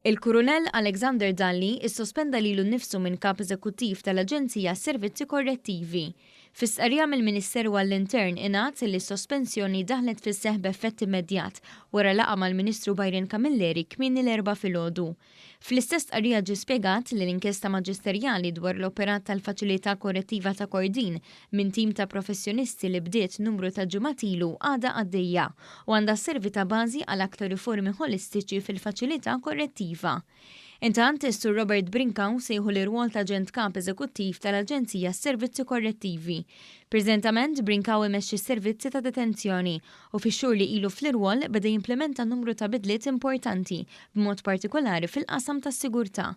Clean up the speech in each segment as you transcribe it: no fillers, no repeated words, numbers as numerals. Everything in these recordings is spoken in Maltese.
Il-Kurunell Alexander Dalli issospenda lilu nnifsu minn Kap Eżekuttiv tal-Aġenzija għas-Servizzi Korrettivi. Fi stqarrija mill-Ministeru għall-Intern ingħad li s-sospensjoni daħlet fis-seħħ b'effett immedjat wara laqgħa mal-Ministru Byron Camilleri kmieni l-Erbgħa filgħodu. Fl-istess stqarrija ġie spjegat li l-inkjesta maġisterjali dwar l-operat tal-Faċilità Korrettiva ta' Kordin minn tim ta' professjonisti li bdiet numru ta' ġimgħat ilu għadha għaddejja u għandha sservi ta' bażi għal aktar riformi ħolistiċi fil-Faċilità Korrettiva. Intant, is-Sur Robert Brincau se jieħu l-irwol ta' Aġent Kap Eżekuttiv tal-Aġenzija għas-Servizzi Korrettivi. Preżentament, Brincau imexxi s-servizzi ta' detenzjoni u fix-xhur li ilu fl-irwol beda jimplimenta numru ta' bidliet importanti, b'mod partikolari fil-qasam tas-sigurtà.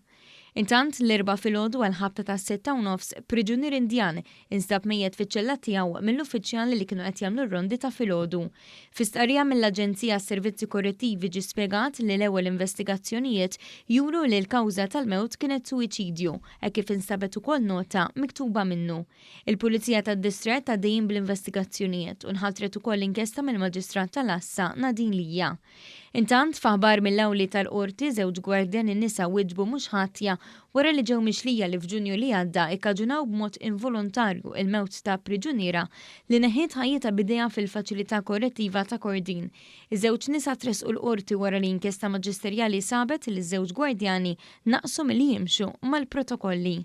Intant, l-Erbgħa filgħodu għall-ħabta tas-sitta u nofs, priġunier Indjan instab mejjet fiċ-ċella tiegħu mill-uffiċjali li kienu qed jagħmlu r-rondi ta' filgħodu. Fi stqarrija mill-Aġenzija għas-Servizzi Korrettivi ġie spjegat li l-ewwel investigazzjonijiet juru li l-kawża tal-mewt kienet suwiċidju, hekk kif instabet ukoll nota miktuba minnu. Il-Pulizija tad-Distrett għaddejjin bl-investigazzjonijiet u nħatret ukoll inkjesta mill-Maġistrat tal-Għassa Nadine Lia. Intant, f'aħbar mill-awli tal-Qorti, żewġ gwardjani nisa wieġbu mhux ħatja wara li ġew mixlija li f'Ġunju li għadda ikkaġunaw b'mod involontarju il-mewt ta' priġuniera li neħħiet ħajjitha b'idejha fil-Faċilità Korrettiva ta' Kordin. Iż-żewġ nisa tressqu l-Qorti wara li inkjesta maġisterjali sabet li ż-żewġ gwardjani naqsu milli jimxu mal-protokolli.